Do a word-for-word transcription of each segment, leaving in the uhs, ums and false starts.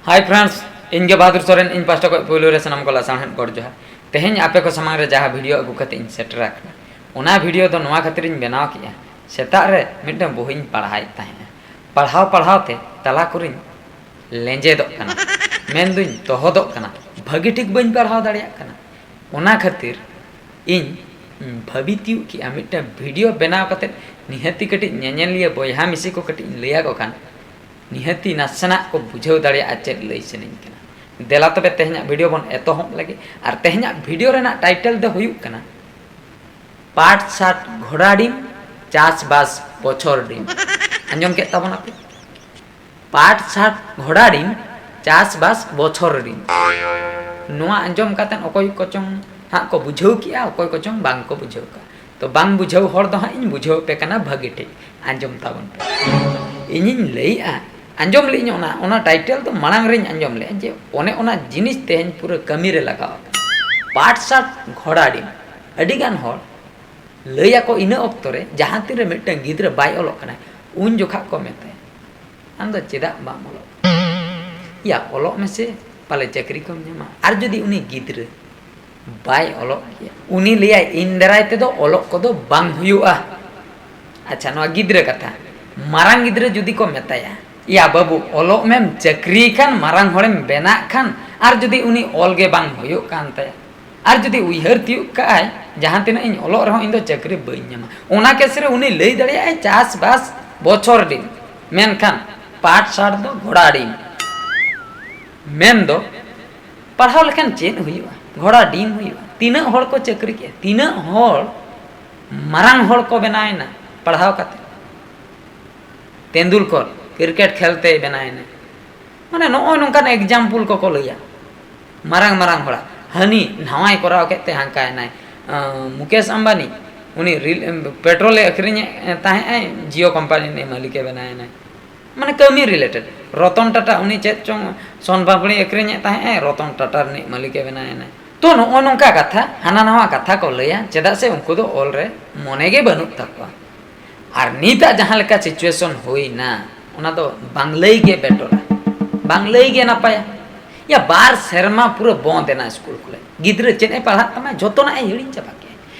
Hi friends, ᱤᱧ ᱜᱮ ᱵᱟᱦᱟᱫᱩᱨ ᱥᱚᱨᱮᱱ᱾ ᱤᱧ ᱯᱟᱥᱴᱟ ᱠᱷᱚᱱ ᱯᱳᱭᱞᱳ ᱨᱮ ᱥᱟᱱᱟᱢ ᱠᱚ ᱞᱟᱥᱟᱲᱦᱮᱫ ᱜᱚᱰ ᱡᱚᱦᱟᱨ᱾ ᱛᱮᱦᱮᱧ ᱟᱯᱮ ᱠᱚ ᱥᱟᱢᱟᱝ ᱨᱮ ᱡᱟᱦᱟᱸ ᱵᱷᱤᱰᱤᱭᱳ ᱟᱹᱜᱩ ᱠᱟᱛᱮ ᱤᱧ ᱥᱮᱴᱮᱨ ᱟᱠᱟᱱᱟ, ᱚᱱᱟ ᱵᱷᱤᱰᱤᱭᱳ ᱫᱚ ᱱᱚᱣᱟ ᱠᱷᱟᱹᱛᱤᱨ ᱤᱧ ᱵᱮᱱᱟᱣ ᱠᱮᱜᱼᱟ, ᱥᱮᱛᱟᱜ ᱨᱮ ᱢᱤᱫᱴᱟᱝ ᱵᱳᱦᱤᱧ ᱯᱟᱲᱦᱟᱣᱮᱫ ᱛᱟᱦᱮᱸᱜᱼᱟ᱾ ᱯᱟᱲᱦᱟᱣ ᱯᱟᱲᱦᱟᱣ ᱛᱮ ᱛᱟᱞᱟ ᱠᱚᱨᱮᱧ ᱞᱮᱸᱡᱮᱫᱚᱜ ᱠᱟᱱᱟ, ᱢᱮᱱᱫᱩᱧ ᱛᱚᱦᱚᱫᱚᱜ ᱠᱟᱱᱟ, ᱵᱷᱟᱹᱜᱤ ᱴᱷᱤᱠ ᱵᱟᱹᱧ ᱯᱟᱲᱦᱟᱣ ᱫᱟᱲᱮᱭᱟᱜ ᱠᱟᱱᱟ᱾ ᱚᱱᱟ ᱠᱷᱟᱹᱛᱤᱨ ᱤᱧ ᱵᱷᱟᱹᱵᱤ ᱛᱤᱭᱩᱜ ᱠᱮᱜᱼᱟ, ᱢᱤᱫᱴᱟᱝ ᱵᱷᱤᱰᱤᱭᱳ ᱵᱮᱱᱟᱣ ᱠᱟᱛᱮ ᱱᱤᱦᱟᱹᱛᱤ ᱠᱟᱹᱴᱤᱡ ᱧᱮᱧᱮᱞᱤᱭᱟᱹ ᱵᱚᱭᱦᱟ ᱢᱤᱥᱤ ᱠᱚ ᱠᱟᱹᱴᱤᱡ ᱤᱧ ᱞᱟᱹᱭ ᱟᱠᱚ ᱠᱷᱟᱱ, ᱱᱤᱦᱟᱹᱛᱤ ᱱᱟᱥᱮᱱᱟᱜ ᱠᱚ ᱵᱩᱡᱷᱟᱹᱣ ᱫᱟᱲᱮᱭᱟᱜᱼᱟ ᱪᱮᱫ ᱞᱟᱹᱭ ᱥᱟᱱᱟᱧ ᱠᱟᱱᱟ᱾ ᱫᱮᱞᱟ ᱛᱚᱵᱮ ᱛᱮᱦᱮᱧᱟᱜ ᱵᱷᱤᱰᱤᱭᱳ ᱵᱚᱱ ᱮᱛᱚᱦᱚᱵ ᱞᱮᱜᱮ᱾ ᱟᱨ ᱛᱮᱦᱮᱧᱟᱜ ᱵᱷᱤᱰᱤᱭᱳ ᱨᱮᱱᱟᱜ ᱴᱟᱭᱴᱮᱞ ᱫᱚ ᱦᱩᱭᱩᱜ ᱠᱟᱱᱟ, ᱯᱟᱴ ᱥᱟᱴ ᱜᱷᱚᱲᱟ ᱰᱤᱢ, ᱪᱟᱥᱵᱟᱥ ᱵᱚᱪᱷᱚᱨ ᱰᱤᱢ᱾ ᱟᱸᱡᱚᱢ ᱠᱮᱫ ᱛᱟᱵᱚᱱᱟᱯᱮ? ᱯᱟᱴ ᱥᱟᱴ ᱜᱷᱚᱲᱟ ᱰᱤᱢ, ᱪᱟᱥᱵᱟᱥ ᱵᱚᱪᱷᱚᱨ ᱰᱤᱢ᱾ ᱱᱚᱣᱟ ᱟᱸᱡᱚᱢ ᱠᱟᱛᱮ ᱚᱠᱚᱭ ᱠᱚᱪᱚᱝ ᱦᱟᱸᱜ ᱠᱚ ᱵᱩᱡᱷᱟᱹᱣ ᱠᱮᱜᱼᱟ, ᱚᱠᱚᱭ ᱠᱚᱪᱚᱝ ᱵᱟᱝ ᱠᱚ ᱵᱩᱡᱷᱟᱹᱣ ᱠᱟᱜᱼᱟ᱾ ᱛᱚ ᱵᱟᱝ ᱵᱩᱡᱷᱟᱹᱣ ᱦᱚᱲ ᱫᱚ ᱦᱟᱸᱜ ᱤᱧ ᱵᱩᱡᱷᱟᱹᱣ ᱟᱯᱮ ᱠᱟᱱᱟ ᱵᱷᱟᱹᱜᱤ ᱴᱷᱤᱠ, ᱟᱸᱡᱚᱢ ᱛᱟᱵᱚᱱ ᱯᱮ᱾ ᱤᱧᱤᱧ ᱞᱟᱹᱭᱮᱜᱼᱟ, ᱟᱸᱡᱚᱢ ᱞᱮᱫ ᱤᱧ ᱚᱱᱟ, ᱚᱱᱟ ᱴᱟᱭᱴᱮᱞ ᱫᱚ ᱢᱟᱲᱟᱝ ᱨᱮᱧ ᱟᱸᱡᱚᱢ ᱞᱮᱫᱼᱟ ᱡᱮ ᱚᱱᱮ ᱚᱱᱟ ᱡᱤᱱᱤᱥ ᱛᱮᱦᱮᱧ ᱯᱩᱨᱟᱹ ᱠᱟᱹᱢᱤ ᱨᱮ ᱞᱟᱜᱟᱣ ᱟᱠᱟᱱᱟ᱾ ᱯᱟᱴ ᱥᱟᱴ ᱜᱷᱚᱲᱟ ᱰᱤᱢ᱾ ᱟᱹᱰᱤ ᱜᱟᱱ ᱦᱚᱲ ᱞᱟᱹᱭ ᱟᱠᱚ ᱤᱱᱟᱹ ᱚᱠᱛᱚ ᱨᱮ ᱡᱟᱦᱟᱸ ᱛᱤᱱ ᱨᱮ ᱢᱤᱫᱴᱟᱝ ᱜᱤᱫᱽᱨᱟᱹ ᱵᱟᱭ ᱚᱞᱚᱜ ᱠᱟᱱᱟᱭ, ᱩᱱ ᱡᱚᱠᱷᱟᱜ ᱠᱚ ᱢᱮᱛᱟᱭᱟ, "ᱟᱢ ᱫᱚ ᱪᱮᱫᱟᱜ ᱵᱟᱢ ᱚᱞᱚᱜ ᱠᱟᱱᱟ? ᱭᱟ, ᱚᱞᱚᱜ ᱢᱮᱥᱮ, ᱯᱟᱞᱮ ᱪᱟᱹᱠᱨᱤ ᱠᱚᱢ ᱧᱟᱢᱟ᱾" ᱟᱨ ᱡᱩᱫᱤ ᱩᱱᱤ ᱜᱤᱫᱽᱨᱟᱹ ᱵᱟᱭ ᱚᱞᱚᱜ ᱜᱮᱭᱟ, ᱩᱱᱤ ᱞᱟᱹᱭᱟᱭ, "ᱤᱧ ᱫᱟᱨᱟᱭ ᱛᱮᱫᱚ ᱚᱞᱚᱜ ᱠᱚᱫᱚ ᱵᱟᱝ ᱦᱩᱭᱩᱜᱼᱟ᱾" ᱟᱪᱪᱷᱟ, ᱱᱚᱣᱟ ᱜᱤᱫᱽᱨᱟᱹ ᱠᱟᱛᱷᱟ᱾ ᱢᱟᱨᱟᱝ ᱜᱤᱫᱽᱨᱟᱹ ᱡᱩᱫᱤ ᱠᱚ ᱢᱮᱛᱟᱭᱟ, "ᱭᱟ ᱵᱟᱹᱵᱩ, ᱚᱞᱚᱜ ᱢᱮᱢ, ᱪᱟᱹᱠᱨᱤᱭ ᱠᱷᱟᱱ, ᱢᱟᱨᱟᱝ ᱦᱚᱲᱮᱢ ᱵᱮᱱᱟᱜ ᱠᱷᱟᱱ", ᱟᱨ ᱡᱩᱫᱤ ᱩᱱᱤ ᱚᱞ ᱜᱮ ᱵᱟᱝ ᱦᱩᱭᱩᱜ ᱠᱟᱱ ᱛᱟᱭᱟ, ᱟᱨ ᱡᱩᱫᱤ ᱩᱭᱦᱟᱹᱨ ᱛᱤᱭᱳᱜ ᱠᱟᱜᱼᱟᱭ, "ᱡᱟᱦᱟᱸ ᱛᱤᱱᱟᱹᱜ ᱤᱧ ᱚᱞᱚᱜ ᱨᱮᱦᱚᱸ ᱤᱧ ᱫᱚ ᱪᱟᱹᱠᱨᱤ ᱵᱟᱹᱧ ᱧᱟᱢᱟ", ᱚᱱᱟ ᱠᱮᱥ ᱨᱮ ᱩᱱᱤ ᱞᱟᱹᱭ ᱫᱟᱲᱮᱭᱟᱜᱼᱟᱭ, "ᱪᱟᱥᱵᱟᱥ ᱵᱚᱪᱷᱚᱨ ᱰᱤᱢ, ᱢᱮᱱᱠᱷᱟᱱ ᱯᱟᱴ ᱥᱟᱴ ᱫᱚ ᱜᱷᱚᱲᱟ ᱰᱤᱢ᱾" ᱢᱮᱱᱫᱚ, ᱯᱟᱲᱦᱟᱣ ᱞᱮᱠᱷᱟᱱ ᱪᱮᱫ ᱦᱩᱭᱩᱜᱼᱟ? ᱜᱷᱚᱲᱟ ᱰᱤᱢ ᱦᱩᱭᱩᱜᱼᱟ᱾ ᱛᱤᱱᱟᱹᱜ ᱦᱚᱲ ᱠᱚ ᱪᱟᱹᱠᱨᱤ ᱠᱮᱜᱼᱟ? ᱛᱤᱱᱟᱹᱜ ᱦᱚᱲ ᱢᱟᱨᱟᱝ ᱦᱚᱲ ᱠᱚ ᱵᱮᱱᱟᱣᱮᱱᱟ ᱯᱟᱲᱦᱟᱣ ᱠᱟᱛᱮ? ᱛᱮᱱᱫᱩᱞᱠᱚᱨ ᱠᱨᱤᱠᱮᱴ ᱠᱷᱮᱞ ᱛᱮᱭ ᱵᱮᱱᱟᱣᱮᱱᱟ᱾ ᱢᱟᱱᱮ, ᱱᱚᱜᱼᱚᱭ ᱱᱚᱝᱠᱟᱱ ᱮᱠᱡᱟᱢᱯᱚᱞ ᱠᱚᱠᱚ ᱞᱟᱹᱭᱟ ᱢᱟᱨᱟᱝ ᱢᱟᱨᱟᱝ ᱦᱚᱲᱟᱜ᱾ ᱦᱟᱹᱱᱤ ᱱᱟᱣᱟᱭ ᱠᱚᱨᱟᱣ ᱠᱮᱫ ᱛᱮ ᱦᱟᱱᱠᱟᱭᱮᱱᱟᱭ᱾ ᱟᱸ, ᱢᱩᱠᱮᱥ ᱟᱢᱵᱟᱱᱤ, ᱩᱱᱤ ᱨᱤᱞ-, ᱯᱮᱴᱨᱳᱞᱮ ᱟᱹᱠᱷᱨᱤᱧᱮᱫ ᱛᱟᱦᱮᱸᱜᱼᱟᱭ, ᱡᱤᱭᱳ ᱠᱳᱢᱯᱟᱱᱤ ᱨᱤᱱᱤᱡ ᱢᱟᱹᱞᱤᱠᱮ ᱵᱮᱱᱟᱣᱮᱱᱟᱭ᱾ ᱢᱟᱱᱮ, ᱠᱟᱹᱢᱤ ᱨᱤᱞᱮᱴᱮᱰ᱾ ᱨᱚᱛᱚᱱ ᱴᱟᱴᱟ, ᱩᱱᱤ ᱪᱮᱫ ᱪᱚᱝ ᱥᱚᱱ ᱯᱟᱯᱲᱤ ᱟᱹᱠᱷᱨᱤᱧᱮᱫ ᱛᱟᱦᱮᱸᱜᱼᱟᱭ, ᱨᱚᱛᱚᱱ ᱴᱟᱴᱟ ᱨᱤᱱᱤᱡ ᱢᱟᱹᱞᱤᱠᱮ ᱵᱮᱱᱟᱣᱮᱱᱟᱭ᱾ ᱛᱚ, ᱱᱚᱜᱼᱚ ᱱᱚᱝᱠᱟ ᱠᱟᱛᱷᱟ, ᱦᱟᱱᱟ ᱱᱟᱣᱟ ᱠᱟᱛᱷᱟ ᱠᱚ ᱞᱟᱹᱭᱟ, ᱪᱮᱫᱟᱜ ᱥᱮ ᱩᱱᱠᱩ ᱫᱚ ᱚᱞ ᱨᱮ ᱢᱚᱱᱮ ᱜᱮ ᱵᱟᱹᱱᱩᱜ ᱛᱟᱠᱚᱣᱟ᱾ ᱟᱨ ᱱᱤᱛᱟᱜ ᱡᱟᱦᱟᱸ ᱞᱮᱠᱟ situation ᱦᱩᱭᱱᱟ, ᱚᱱᱟ ᱫᱚ ᱵᱟᱝ ᱞᱟᱹᱭ ᱜᱮ ᱵᱮᱴᱚᱨᱟ᱾ ᱵᱟᱝ ᱞᱟᱹᱭ ᱜᱮ ᱱᱟᱯᱟᱭᱟ᱾ ᱭᱟ, ᱵᱟᱨ ᱥᱮᱨᱢᱟ ᱯᱩᱨᱟᱹ ᱵᱚᱱᱫ ᱮᱱᱟ ᱥᱠᱩᱞ ᱠᱚᱞᱮᱡᱽ᱾ ᱜᱤᱫᱽᱨᱟᱹ ᱪᱮᱫ ᱮ ᱯᱟᱲᱦᱟᱜ ᱛᱟᱢᱟ, ᱡᱚᱛᱚᱱᱟᱜ ᱮ ᱦᱤᱲᱤᱧ ᱪᱟᱵᱟ ᱠᱮᱫ᱾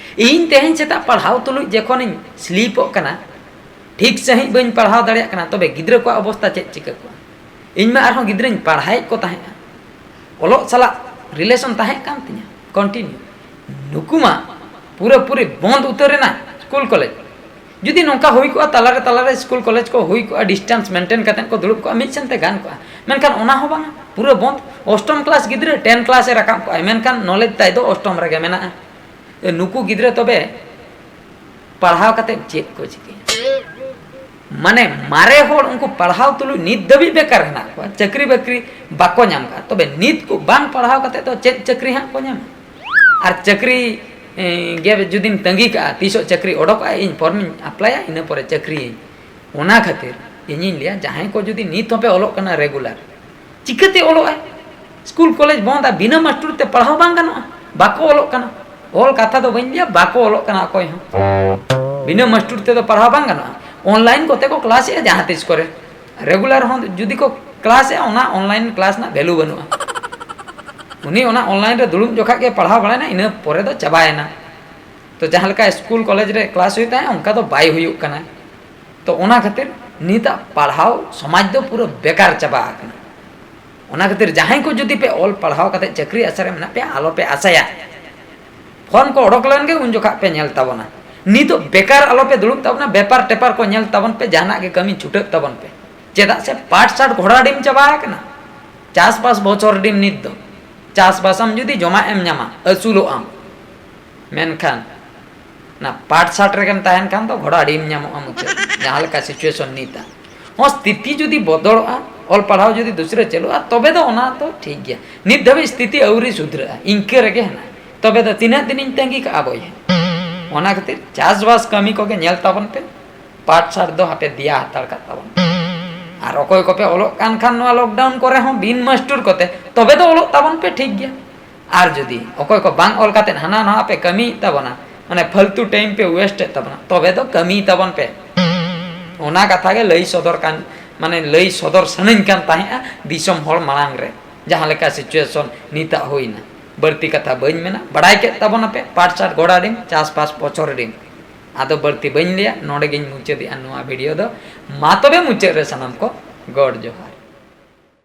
ᱤᱧ ᱛᱮᱦᱮᱧ ᱥᱮᱛᱟᱜ ᱯᱟᱲᱦᱟᱣ ᱛᱩᱞᱩᱡ ᱡᱚᱠᱷᱚᱱᱤᱧ ᱥᱞᱤᱯᱚᱜ ᱠᱟᱱᱟ, ᱴᱷᱤᱠ ᱥᱟᱺᱦᱤᱡ ᱵᱟᱹᱧ ᱯᱟᱲᱦᱟᱣ ᱫᱟᱲᱮᱭᱟᱜ ᱠᱟᱱᱟ, ᱛᱚᱵᱮ ᱜᱤᱫᱽᱨᱟᱹ ᱠᱚᱣᱟᱜ ᱚᱵᱚᱥᱛᱟ ᱪᱮᱫ ᱪᱤᱠᱟᱹ ᱠᱚᱣᱟ? ᱤᱧ ᱢᱟ ᱟᱨᱦᱚᱸ ᱜᱤᱫᱽᱨᱟᱹᱧ ᱯᱟᱲᱦᱟᱣᱮᱫ ᱠᱚ ᱛᱟᱦᱮᱸᱫᱼᱟ, ᱚᱞᱚᱜ ᱥᱟᱞᱟᱜ ᱨᱤᱞᱮᱥᱚᱱ ᱛᱟᱦᱮᱸ ᱠᱟᱱ ᱛᱤᱧᱟᱹ ᱠᱚᱱᱴᱤᱱᱤᱭᱩ᱾ ᱱᱩᱠᱩ ᱢᱟ ᱯᱩᱨᱟᱹᱯᱩᱨᱤ ᱵᱚᱱᱫ ᱩᱛᱟᱹᱨ ᱮᱱᱟ ᱥᱠᱩᱞ ᱠᱚᱞᱮᱡᱽ᱾ ᱡᱩᱫᱤ ᱱᱚᱝᱠᱟ ᱦᱩᱭ ᱠᱚᱜᱼᱟ, ᱛᱟᱞᱟᱨᱮ ᱛᱟᱞᱟᱨᱮ ᱥᱠᱩᱞ ᱠᱚᱞᱮᱡᱽ ᱠᱚ ᱦᱩᱭ ᱠᱚᱜᱼᱟ, ᱰᱤᱥᱴᱮᱱᱥ ᱢᱮᱱᱴᱮᱱ ᱠᱟᱛᱮᱫ ᱠᱚ ᱫᱩᱲᱩᱵ ᱠᱚᱜᱼᱟ, ᱢᱤᱫ ᱥᱮᱱᱛᱮ ᱜᱟᱱ ᱠᱚᱜᱼᱟ᱾ ᱢᱮᱱᱠᱷᱟᱱ ᱚᱱᱟ ᱦᱚᱸ ᱵᱟᱝᱟ, ᱯᱩᱨᱟᱹ ᱵᱚᱱᱫ᱾ ᱚᱥᱴᱚᱢ ᱠᱞᱟᱥ ᱜᱤᱫᱽᱨᱟᱹ ᱴᱮᱱ ᱠᱞᱟᱥ ᱮ ᱨᱟᱠᱟᱵ ᱠᱚᱜᱼᱟᱭ, ᱢᱮᱱᱠᱷᱟᱱ ᱱᱚᱞᱮᱡᱽ ᱛᱟᱭ ᱫᱚ ᱚᱥᱴᱚᱢ ᱨᱮᱜᱮ ᱢᱮᱱᱟᱜᱼᱟ᱾ ᱱᱩᱠᱩ ᱜᱤᱫᱽᱨᱟᱹ ᱛᱚᱵᱮ ᱯᱟᱲᱦᱟᱣ ᱠᱟᱛᱮᱫ ᱪᱮᱫ ᱠᱚ ᱪᱤᱠᱟᱹᱭᱟ? ᱢᱟᱱᱮ ᱢᱟᱨᱮ ᱦᱚᱲ ᱩᱱᱠᱩ ᱯᱟᱲᱦᱟᱣ ᱛᱩᱞᱩᱡ ᱱᱤᱛ ᱫᱷᱟᱹᱵᱤᱡ ᱵᱮᱠᱟᱨ ᱦᱮᱱᱟᱜ ᱠᱚᱣᱟ, ᱪᱟᱹᱠᱨᱤ ᱵᱟᱹᱠᱨᱤ ᱵᱟᱠᱚ ᱧᱟᱢ ᱠᱟᱜᱼᱟ᱾ ᱛᱚᱵᱮ ᱱᱤᱛ ᱠᱚ ᱵᱟᱝ ᱯᱟᱲᱦᱟᱣ ᱠᱟᱛᱮᱫ ᱫᱚ ᱪᱮᱫ ᱪᱟᱹᱠᱨᱤ ᱦᱟᱸᱜ ᱠᱚ ᱧᱟᱢᱟ? ᱟᱨ ᱪᱟᱹᱠᱨᱤ, ᱮ, ᱜᱮ ᱡᱩᱫᱤᱢ ᱛᱟᱺᱜᱤ ᱠᱟᱜᱼᱟ, ᱛᱤᱥᱚᱜ ᱪᱟᱹᱠᱨᱤ ᱚᱰᱚᱠᱚᱜᱼᱟ, ᱤᱧ ᱯᱷᱚᱨᱢᱤᱧ ᱟᱯᱞᱟᱭᱟ, ᱤᱱᱟᱹ ᱯᱚᱨᱮ ᱪᱟᱹᱠᱨᱤᱭᱟᱹᱧ᱾ ᱚᱱᱟ ᱠᱷᱟᱹᱛᱤᱨ ᱤᱧᱤᱧ ᱞᱟᱹᱭᱟ, ᱡᱟᱦᱟᱸᱭ ᱠᱚ ᱡᱩᱫᱤ ᱱᱤᱛ ᱦᱚᱸᱯᱮ ᱚᱞᱚᱜ ᱠᱟᱱᱟ ᱨᱮᱜᱩᱞᱟᱨ, ᱪᱤᱠᱟᱹᱛᱮ ᱚᱞᱚᱜᱼᱟᱭ? ᱥᱠᱩᱞ ᱠᱚᱞᱮᱡᱽ ᱵᱚᱱᱫ ᱟᱨ ᱵᱤᱱᱟᱹ ᱢᱟᱥᱴᱩᱨ ᱛᱮ ᱯᱟᱲᱦᱟᱣ ᱵᱟᱝ ᱜᱟᱱᱚᱜᱼᱟ, ᱵᱟᱠᱚ ᱚᱞᱚᱜ ᱠᱟᱱᱟ᱾ ᱚᱞ ᱠᱟᱛᱷᱟ ᱫᱚ ᱵᱟᱹᱧ ᱞᱟᱹᱭᱟ, ᱵᱟᱠᱚ ᱚᱞᱚᱜ ᱠᱟᱱᱟ ᱚᱠᱚᱭ ᱦᱚᱸ᱾ ᱵᱤᱱᱟᱹ ᱢᱟᱥᱴᱩᱨ ᱛᱮᱫᱚ ᱯᱟᱲᱦᱟᱣ ᱵᱟᱝ ᱜᱟᱱᱚᱜᱼᱟ᱾ ᱚᱱᱞᱟᱭᱤᱱ ᱠᱚᱛᱮ ᱠᱚ ᱠᱞᱟᱥᱮᱜᱼᱟ ᱡᱟᱦᱟᱸ ᱛᱤᱥ ᱠᱚᱨᱮ, ᱨᱮᱜᱩᱞᱟᱨ ᱦᱚᱸ ᱡᱩᱫᱤ ᱠᱚ ᱠᱞᱟᱥᱮᱜᱼᱟ, ᱚᱱᱟ ᱚᱱᱞᱟᱭᱤᱱ ᱠᱞᱟᱥ ᱨᱮᱱᱟᱜ ᱵᱷᱮᱞᱩ ᱵᱟᱹᱱᱩᱜᱼᱟ᱾ ᱩᱱᱤ ᱚᱱᱟ ᱚᱱᱞᱟᱭᱤᱱ ᱨᱮ ᱫᱩᱲᱩᱵ ᱡᱚᱠᱷᱟ ᱜᱮ ᱯᱟᱲᱦᱟᱣ ᱵᱟᱲᱟᱭᱮᱱᱟ, ᱤᱱᱟᱹ ᱯᱚᱨᱮ ᱫᱚ ᱪᱟᱵᱟᱭᱮᱱᱟ᱾ ᱛᱚ ᱡᱟᱦᱟᱸ ᱞᱮᱠᱟ ᱥᱠᱩᱞ ᱠᱚᱞᱮᱡᱽ ᱨᱮ ᱠᱞᱟᱥ ᱦᱩᱭᱩᱜ ᱛᱟᱦᱮᱸᱫ, ᱚᱱᱠᱟ ᱫᱚ ᱵᱟᱭ ᱦᱩᱭᱩᱜ ᱠᱟᱱᱟ᱾ ᱛᱚ ᱚᱱᱟ ᱠᱷᱟᱹᱛᱤᱨ ᱱᱤᱛᱟᱜ ᱯᱟᱲᱦᱟᱣ ᱥᱚᱢᱟᱡᱽ ᱫᱚ ᱯᱩᱨᱟᱹ ᱵᱮᱠᱟᱨ ᱪᱟᱵᱟ ᱟᱠᱟᱱᱟ᱾ ᱚᱱᱟ ᱠᱷᱟᱹᱛᱤᱨ ᱡᱟᱦᱟᱸᱭ ᱠᱚ ᱡᱩᱫᱤ ᱯᱮ ᱚᱞ ᱯᱟᱲᱦᱟᱣ ᱠᱟᱛᱮ ᱪᱟᱹᱠᱨᱤ ᱟᱥᱟ ᱨᱮ ᱢᱮᱱᱟᱜ ᱯᱮᱭᱟ, ᱟᱞᱚ ᱯᱮ ᱟᱥᱟᱭᱟ᱾ ᱯᱷᱚᱨᱢ ᱠᱚ ᱚᱰᱚᱠ ᱞᱮᱱ ᱜᱮ ᱩᱱ ᱡᱚᱠᱷᱟᱜ ᱯᱮ ᱧᱮᱞ ᱛᱟᱵᱚᱱᱟ᱾ ᱱᱤᱛᱚᱜ ᱵᱮᱠᱟᱨ ᱟᱞᱚ ᱯᱮ ᱫᱩᱲᱩᱵ ᱛᱟᱵᱚᱱᱟ, ᱵᱮᱯᱟᱨ ᱴᱮᱯᱟᱨ ᱠᱚ ᱧᱮᱞ ᱛᱟᱵᱚᱱ ᱯᱮ, ᱡᱟᱦᱟᱱᱟᱜ ᱜᱮ ᱠᱟᱹᱢᱤ ᱪᱷᱩᱴᱟᱹᱜ ᱛᱟᱵᱚᱱ ᱯᱮ᱾ ᱪᱮᱫᱟᱜ ᱥᱮ ᱯᱟᱴ ᱥᱟᱴ ᱜᱷᱚᱲᱟ ᱰᱤᱢ ᱪᱟᱵᱟ ᱟᱠᱟᱱᱟ᱾ ᱪᱟᱥᱵᱟᱥ ᱵᱚᱪᱷᱚᱨ ᱰᱤᱢ ᱱᱤᱛ ᱫᱚ᱾ ᱪᱟᱥᱵᱟᱥᱟᱢ ᱡᱩᱫᱤ ᱡᱚᱢᱟᱜ ᱮᱢ ᱧᱟᱢᱟ, ᱟᱹᱥᱩᱞᱚᱜ ᱟᱢ᱾ ᱢᱮᱱᱠᱷᱟᱱ ᱚᱱᱟ ᱯᱟᱴ ᱥᱟᱴ ᱨᱮᱜᱮᱢ ᱛᱟᱦᱮᱱ ᱠᱷᱟᱱ ᱫᱚ ᱜᱷᱚᱲᱟ ᱟᱹᱰᱤᱢ ᱧᱟᱢᱚᱜᱼᱟ ᱢᱩᱪᱟᱹᱫ ᱨᱮ, ᱡᱟᱦᱟᱸ ᱞᱮᱠᱟ situation ᱱᱤᱛᱟ᱾ ᱦᱚᱸ, ᱥᱛᱷᱤᱛᱤ ᱡᱩᱫᱤ ᱵᱚᱫᱚᱞᱚᱜᱼᱟ, ᱚᱞ ᱯᱟᱲᱦᱟᱣ ᱡᱩᱫᱤ ᱫᱩᱥᱨᱟᱹ ᱪᱟᱹᱞᱩᱜᱼᱟ, ᱛᱚᱵᱮ ᱫᱚ ᱚᱱᱟ ᱫᱚ ᱴᱷᱤᱠ ᱜᱮᱭᱟ᱾ ᱱᱤᱛ ᱫᱷᱟᱹᱵᱤᱡ ᱥᱛᱷᱤᱛᱤ ᱟᱹᱣᱨᱤ ᱥᱩᱫᱷᱨᱟᱹᱜᱼᱟ, ᱤᱱᱠᱟᱹ ᱨᱮᱜᱮ ᱦᱮᱱᱟᱜᱼᱟ᱾ ᱛᱚᱵᱮ ᱫᱚ ᱛᱤᱱᱟᱹᱜ ᱫᱤᱱᱤᱧ ᱛᱟᱺᱜᱤ ᱠᱟᱜᱼᱟ ᱵᱚᱭᱦᱟ? ᱚᱱᱟ ᱠᱷᱟᱹᱛᱤᱨ ᱪᱟᱥᱵᱟᱥ ᱠᱟᱹᱢᱤ ᱠᱚᱜᱮ ᱧᱮᱞ ᱛᱟᱵᱚᱱ ᱯᱮ, ᱯᱟᱴ ᱥᱟᱴ ᱫᱚ ᱦᱟᱯᱮ ᱫᱮᱭᱟ ᱦᱟᱛᱟᱲ ᱠᱟᱜ ᱛᱟᱵᱚᱱ ᱯᱮ᱾ ᱟᱨ ᱚᱠᱚᱭ ᱠᱚᱯᱮ ᱚᱞᱚᱜ ᱠᱟᱱ ᱠᱷᱟᱱ ᱱᱚᱣᱟ lockdown ᱠᱚᱨᱮ ᱦᱚᱸ ᱵᱤᱱ ᱢᱟᱥᱴᱩᱨ ᱠᱚᱛᱮ, ᱛᱚᱵᱮ ᱫᱚ ᱚᱞᱚᱜ ᱛᱟᱵᱚᱱ ᱯᱮ, ᱴᱷᱤᱠ ᱜᱮᱭᱟ᱾ ᱟᱨ ᱡᱩᱫᱤ ᱚᱠᱚᱭ ᱠᱚ ᱵᱟᱝ ᱚᱞ ᱠᱟᱛᱮᱫ ᱦᱟᱱᱟ ᱱᱟᱣᱟ ᱯᱮ ᱠᱟᱹᱢᱤᱭᱮᱫ ᱛᱟᱵᱚᱱᱟ, ᱢᱟᱱᱮ ᱯᱷᱟᱞᱛᱩ time ᱯᱮ waste ᱮᱫ ᱛᱟᱵᱚᱱᱟ, ᱛᱚᱵᱮ ᱫᱚ ᱠᱟᱹᱢᱤ ᱛᱟᱵᱚᱱ ᱯᱮ᱾ ᱚᱱᱟ ᱠᱟᱛᱷᱟ ᱜᱮ ᱞᱟᱹᱭ ᱥᱚᱫᱚᱨ ᱠᱟᱱ, ᱢᱟᱱᱮ ᱞᱟᱹᱭ ᱥᱚᱫᱚᱨ ᱥᱟᱱᱟᱧ ᱠᱟᱱ ᱛᱟᱦᱮᱸᱫᱼᱟ ᱫᱤᱥᱚᱢ ᱦᱚᱲ ᱢᱟᱲᱟᱝ ᱨᱮ, ᱡᱟᱦᱟᱸ ᱞᱮᱠᱟ situation ᱱᱤᱛᱟᱜ ᱦᱩᱭᱱᱟ᱾ ᱵᱟᱹᱲᱛᱤ ᱠᱟᱛᱷᱟ ᱵᱟᱹᱧ ᱢᱮᱱᱟ, ᱵᱟᱲᱟᱭ ᱠᱮᱫ ᱛᱟᱵᱚᱱᱟᱯᱮ, ᱯᱟᱴ ᱥᱟᱴ ᱜᱚᱲᱟ ᱰᱤᱢ, ᱪᱟᱥᱵᱟᱥ ᱯᱚᱪᱚᱨ ᱰᱤᱢ᱾ ᱟᱫᱚ ᱵᱟᱹᱲᱛᱤ ᱵᱟᱹᱧ ᱞᱟᱹᱭᱟ, ᱱᱚᱰᱮ ᱜᱤᱧ ᱢᱩᱪᱟᱹᱫᱮᱜᱼᱟ ᱱᱚᱣᱟ video ᱫᱚ᱾ ᱢᱟ ᱛᱚᱵᱮ ᱢᱩᱪᱟᱹᱫ ᱨᱮ ᱥᱟᱱᱟᱢ ᱠᱚ ᱜᱚᱰ ᱡᱚᱦᱟᱨ᱾